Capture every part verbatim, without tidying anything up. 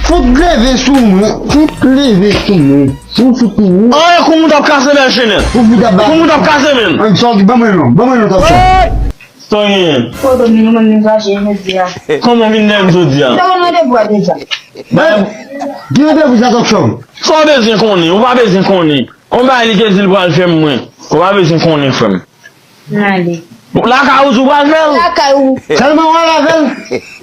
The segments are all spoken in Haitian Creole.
Fout leve sou mwen. Fout leve sou mwen. Fout, fout, fout. Ay, kouman w t ap kase bèl chenèt? Fout, fout ap ba. Kouman w t ap kase, menm? An, sòti, ban mwen non. Ban mwen non, Top Chef. Sa w genyen? Poto, nou mande m kache jodi a. Kòman w vin dèyè m jodi a? Mwen te ban randevou a deja. Mwen, ki randevou sa, Top Chef? Sa w bezwen konnen? Ou pa bezwen konnen. On bagay li te di l pral fè m, mwen. Ou pa bezwen konnen, frè m. N ale. Lakay ou tou pral fè l? Lakay ou. Sèlman w al avè l?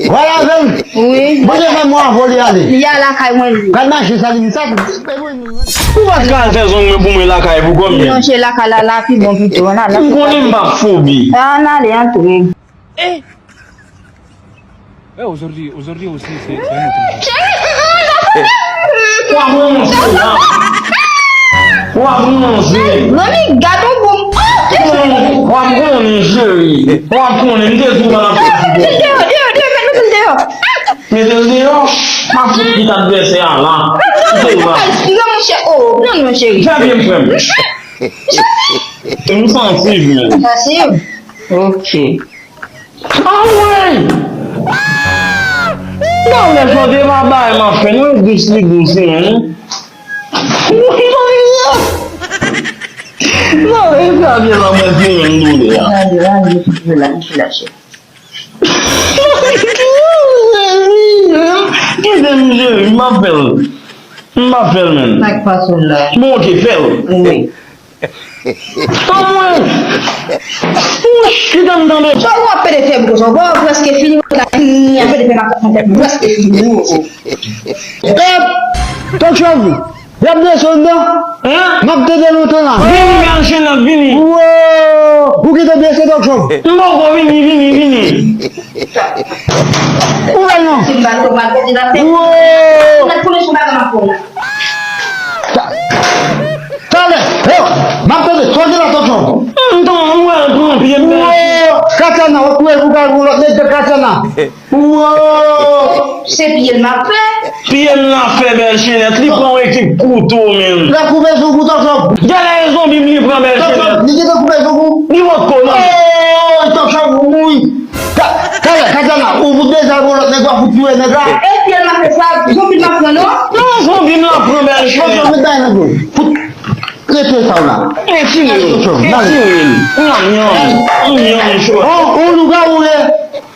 W al avè l? Wi. Bondye fè m w avè w li ale. Li al lakay mwen li. Pral mache sa li di sa. Ou pa t ka al fè zong mwen pou mwen lakay pou kòm mwen. Non, se lakay la, la pi bon pito. Ann ale. M konnen m p ap fobi. Ann ale, antre. Eh! Eh, aujourd'hui, aujourd'hui aussi, c'est c'est un autre jour. Wa pran yon jeri, wa pran yon jeri. Mami, gad yon boum. Wa pran yon jeri. Wa pran yon, m te di w pa nan fè. Mete l deyò, deyò, deyò, mete l deyò. Mete l deyò. M ap fout li kat vèsè a la. Kite w la. Non, monchè, oh, non, non, cheri. Fè byen, frè m. M santi, men. Santi? Ok. Anmwey! Talè sa w te pa bay m ap fè, non, dous li dous, wi. Wi, non, wi. Non, e sa byen la, mwen, se menm doulè a. Gade, gade, gade, gade, gade. Kite m jere, m ap fè l. M ap fè l, menm. Sa k pase w la? Bon, ok, fè l. Wi. Anmwey! Wouch, kite m tande. Sa w ap pede fè m konsa? Bon, prèske fini, w ap pede fè m konsa, prèske fini. Ep! Tòk Chòv! Y ap desann nan? Hein? M ap tande lontan la. Vini, men al chenèt, vini. Wo! Ou kite blese Tòk Chòv? M poko vini, vini, vini. Ou wè non? Wo! Talè, talè, yo, m ap tande, sòti la, Tòk Chòv. M tan, m wè l pran pye m. Wo! Katana, w ap koupe pou kal pou lòt nèg de katana. Wo! Se pye l m ap fè. Pye l m ap fè bèl chenèt, li pran yon ekip kouto, menm. L ap koupe sou kou, Tòk Chòv. Gade zonbi m li pran bèl chenèt. Li gentan koupe sou kou. Li wòt kou, non. Oh, Tòk Chòv, wi. Ka-, Kale, Katana, ou fout deja pou lòt nèg, w ap fout touye nèg la. E pye l m ap fè sa, zonbi m ap pran, non? Non, zonbi m l ap pran bèl chenèt. Tòk Chòv, met bagay nan do. Fout, rete sa w la. Retire l, retire l. Nyanm, nyanm, nyanm, chò. On, on lougawou ye.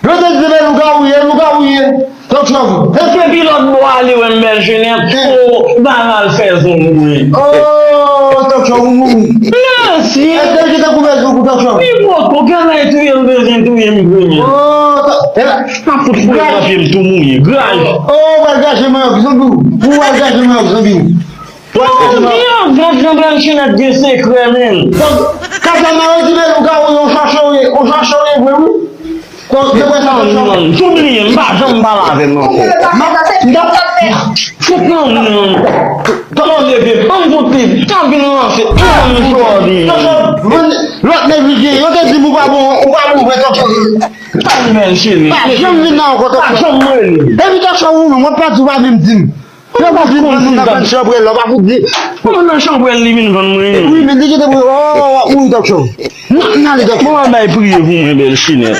Yo te di se lougawou ye, lougawou ye. Tòk Chòv. Epi lòt bò a li wè m bèl chenèt. O, ba l al fè zong mwen. Oh, Tòk Chòv, ou mouri. Mèsi. Èske l gentan koupe sou kou, Tòk Chòv? Li poko, granmè touye m, bezwen touye m premye. Oh, Tòk, e la. M ap fout foure nan pye m tou mouye. Graj. Oh, ou pral gache manyòk, zanmi w. Ou pral gache manyòk, zanmi w. Ou di yon vant nan bèl chenèt gen sekrè, menm. Donk, Katana yo di men lougawou yo chache w ye, yo chache w ye vre, wi. Donk, se vre sa, non, non, non, tou bliye, m pa janm pale avè m ankò. M ap, m ap, fout nan moun. Tande byen, ban m fout li, t ap vin ranse, yon jodi. Lòt nèg li gen, yo te di m ou pa bon, ou pa bon vre, Tòk Chòv. Pa janm vin la ankò, Tòk Chòv. Pa janm rele. Epi Tòk Chòv ou menm, w ap pati, ou pa menm di m. Yo pa fout di m nan chanpwèl la, pa fout di. Mwen nan chanpwèl li vin vann mwen. Wi, men li gentan pran, oh, w ap mouri, Tòk Chòv. N, n ale, Tòk Chòv. Mwen bay priye pou mwen, bèl chenèt.